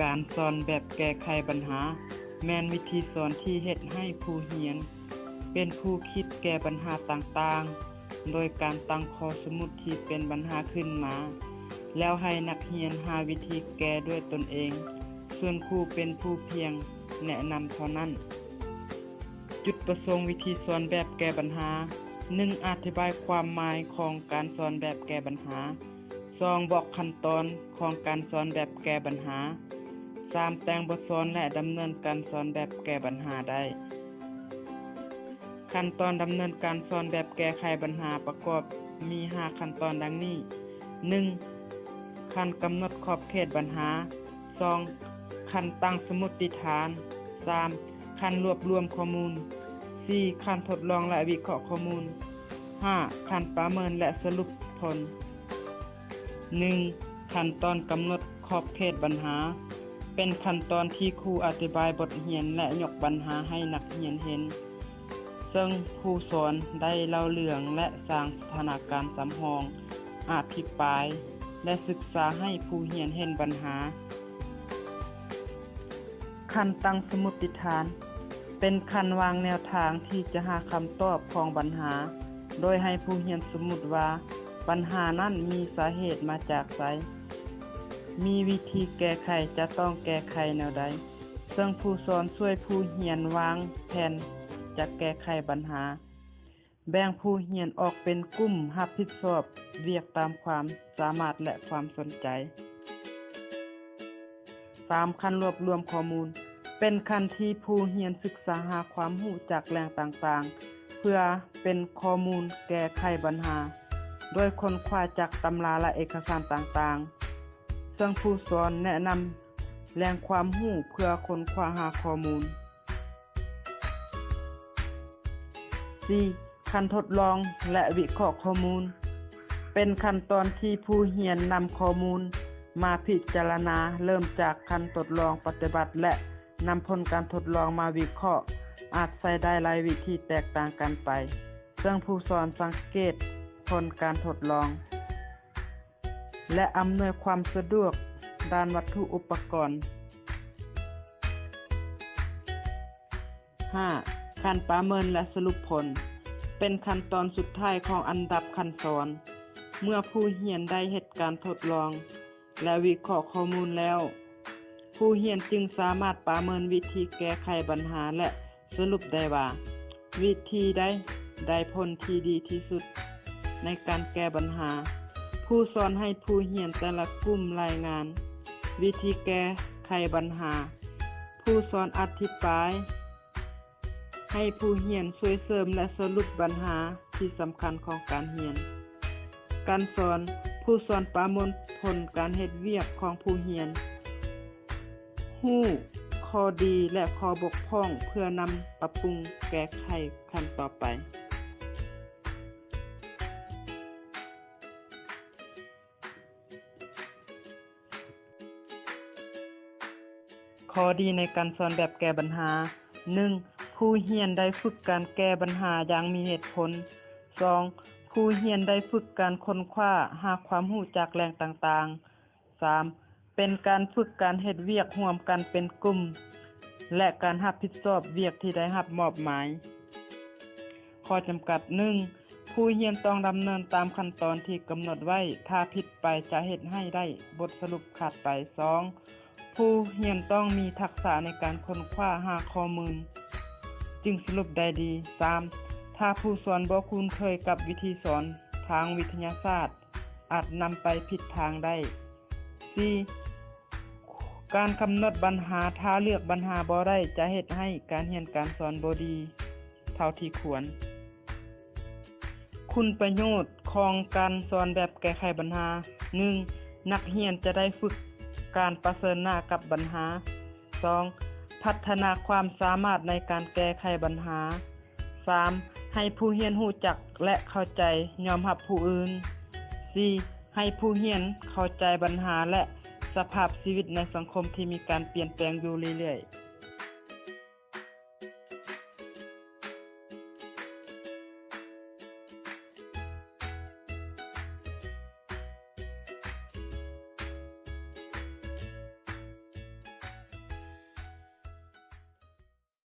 ການສອນແບບແກ້ໄຂບັນຫາ ແມ່ນວິທີສອນທີ່ເຮັດໃຫ້ຜູ້ຮຽນເປັນຜູ້ຄິດແກ້ບັນຫາຕ່າງໆ ໂດຍການຕັ້ງຂໍ້ສົມມຸດທີ່ເປັນບັນຫາຂຶ້ນມາ ແລ້ວໃຫ້ນັກຮຽນຫາວິທີແກ້ດ້ວຍຕົນເອງ, ສ່ວນຄູເປັນຜູ້ພຽງແນະນຳເທົ່ານັ້ນ. ຈຸດປະສົງວິທີສອນແບບແກ້ບັນຫາ. ໜຶ່ງ, ອະທິບາຍຄວາມໝາຍຂອງການສອນແບບແກ້ບັນຫາ. ສອງ, ບອກຂັ້ນຕອນຂອງການສອນແບບແກ້ບັນຫາ. ສາມ, ແຕ່ງບົດສອນ ແລະ ດຳເນີນການສອນແບບແກ້ບັນຫາໄດ້. ຂັ້ນຕອນດຳເນີນການສອນແບບແກ້ໄຂບັນຫາປະກອບມີຫ້າຂັ້ນຕອນດັ່ງນີ້. ໜຶ່ງ, ຂັ້ນກຳນົດຂອບເຂດບັນຫາ. ສອງ, ຂັ້ນຕັ້ງສົມມຸດຕິຖານ. ສາມ, ຂັ້ນລວບລວມຂໍ້ມູນ. ສີ່, ຂັ້ນທົດລອງ ແລະ ວິເຄາະຂໍ້ມູນ. ຫ້າ, ຂັ້ນປະເມີນ ແລະ ສະຫຼຸບຜົນ. ໜຶ່ງ, ຂັ້ນຕອນກຳນົດຂອບເຂດບັນຫາ ເປັນຂັ້ນຕອນທີ່ຄູອະທິບາຍບົດຮຽນ ແລະ ຍົກບັນຫາໃຫ້ນັກຮຽນເຫັນ, ເຊິ່ງຜູ້ສອນໄດ້ເລົ່າເລື່ອງ ແລະ ສ້າງສະຖານະການສຳຮອງ, ອະພິປາຍ ແລະ ສຶກສາໃຫ້ຜູ້ຮຽນເຫັນບັນຫາ. ຂັ້ນຕັ້ງສົມມຸດຕິຖານ ເປັນຂັ້ນວາງແນວທາງທີ່ຈະຫາຄຳຕອບຂອງບັນຫາ, ໂດຍໃຫ້ຜູ້ຮຽນສົມມຸດວ່າບັນຫານັ້ນມີສາເຫດມາຈາກໃສ, ມີວິທີແກ້ໄຂຈະຕ້ອງແກ້ໄຂແນວໃດ, ເຊິ່ງຜູ້ສອນຊ່ວຍຜູ້ຮຽນວາງແຜນຈະແກ້ໄຂບັນຫາ. ແບ່ງຜູ້ຮຽນອອກເປັນກຸ່ມຮັບຜິດຊອບວຽກຕາມຄວາມສາມາດ ແລະ ຄວາມສົນໃຈ. ສາມ, ຂັ້ນລວບລວມຂໍ້ມູນ ເປັນຂັ້ນທີ່ຜູ້ຮຽນສຶກສາຫາຄວາມຮູ້ຈາກແຫຼ່ງຕ່າງໆ ເພື່ອເປັນຂໍ້ມູນແກ້ໄຂບັນຫາ ໂດຍຄົ້ນຄວ້າຈາກຕຳລາ ແລະ ເອກະສານຕ່າງໆ, ເຊິ່ງຜູ້ສອນແນະນຳແຫຼ່ງຄວາມຮູ້ເພື່ອຄົ້ນຄວ້າຫາຂໍ້ມູນ. ສີ່, ຂັ້ນທົດລອງ ແລະ ວິເຄາະຂໍ້ມູນ ເປັນຂັ້ນຕອນທີ່ຜູ້ຮຽນນຳຂໍ້ມູນມາພິຈາລະນາ, ເລີ່ມຈາກຂັ້ນທົດລອງປະຕິບັດ ແລະ ນຳຜົນການທົດລອງມາວິເຄາະ, ອາດໃຊ້ໄດ້ຫຼາຍວິທີແຕກຕ່າງກັນໄປ, ເຊິ່ງຜູ້ສອນສັງເກດຜົນການທົດລອງ ແລະ ອຳນວຍຄວາມສະດວກດ້ານວັດຖຸອຸປະກອນ. ຫ້າ, ຂັ້ນປະເມີນ ແລະ ສະຫຼຸບຜົນ ເປັນຂັ້ນຕອນສຸດທ້າຍຂອງອັນດັບຂັ້ນສອນ. ເມື່ອຜູ້ຮຽນໄດ້ເຮັດການທົດລອງ ແລະ ວິເຄາະຂໍ້ມູນແລ້ວ, ຜູ້ຮຽນຈຶ່ງສາມາດປະເມີນວິທີແກ້ໄຂບັນຫາ ແລະ ສະຫຼຸບໄດ້ວ່າ ວິທີໃດໄດ້ຜົນທີ່ດີທີ່ສຸດໃນການແກ້ບັນຫາ. ຜູ້ສອນໃຫ້ຜູ້ຮຽນແຕ່ລະກຸ່ມລາຍງານວິທີແກ້ໄຂບັນຫາ. ຜູ້ສອນອະທິບາຍໃຫ້ຜູ້ຮຽນຊ່ວຍເສີມ ແລະ ສະຫຼຸບບັນຫາທີ່ສຳຄັນຂອງການຮຽນ. ການສອນ, ຜູ້ສອນປະເມີນຜົນການເຮັດວຽກຂອງຜູ້ຮຽນ, ຮູ້ຂໍ້ດີ ແລະ ຂໍ້ບົກຜ່ອງ ເພື່ອນຳປັບປຸງແກ້ໄຂຂັ້ນຕໍ່ໄປ. ຂໍ້ດີໃນການສອນແບບແກ້ບັນຫາ. ໜຶ່ງ, ຜູ້ຮຽນໄດ້ຝຶກການແກ້ບັນຫາຢ່າງມີເຫດຜົນ. ສອງ, ຜູ້ຮຽນໄດ້ຝຶກການຄົ້ນຄວ້າຫາຄວາມຮູ້ຈາກແຫຼ່ງຕ່າງໆ. ສາມ, ເປັນການຝຶກການເຮັດວຽກຮ່ວມກັນເປັນກຸ່ມ ແລະ ການຮັບຜິດຊອບວຽກທີ່ໄດ້ຮັບມອບໝາຍ. ຂໍ້ຈຳກັດ. ໜຶ່ງ, ຜູ້ຮຽນຕ້ອງດຳເນີນຕາມຂັ້ນຕອນທີ່ກຳນົດໄວ້, ຖ້າຜິດໄປຈະເຮັດໃຫ້ໄດ້ບົດສະຫຼຸບຂາດໄປ. ສອງ, ຜູ້ຮຽນຕ້ອງມີທັກສະໃນການຄົ້ນຄວ້າຫາຂໍ້ມູນ ຈຶ່ງສະຫຼຸບໄດ້ດີ. ສາມ, ຖ້າຜູ້ສອນບໍ່ຄຸ້ນເຄີຍກັບວິທີສອນທາງວິທະຍາສາດ, ອາດນຳໄປຜິດທາງໄດ້. ສີ່, ການກຳນົດບັນຫາ, ຖ້າເລືອກບັນຫາບໍ່ໄດ້, ຈະເຮັດໃຫ້ການຮຽນການສອນບໍ່ດີເທົ່າທີ່ຄວນ. ຄຸນປະໂຫຍດຂອງການສອນແບບແກ້ໄຂບັນຫາ. ໜຶ່ງ, ນັກຮຽນຈະໄດ້ຝຶກການປະເຊີນໜ້າກັບບັນຫາ. ສອງ, ພັດທະນາຄວາມສາມາດໃນການແກ້ໄຂບັນຫາ. ສາມ, ໃຫ້ຜູ້ຮຽນຮູ້ຈັກ ແລະ ເຂົ້າໃຈ, ຍອມຮັບຜູ້ອື່ນ. ສີ່, ໃຫ້ຜູ້ຮຽນເຂົ້າໃຈບັນຫາ ແລະ ສະພາບຊີວິດໃນສັງຄົມທີ່ມີການປ່ຽນແປງຢູ່ເລື້ອຍໆ.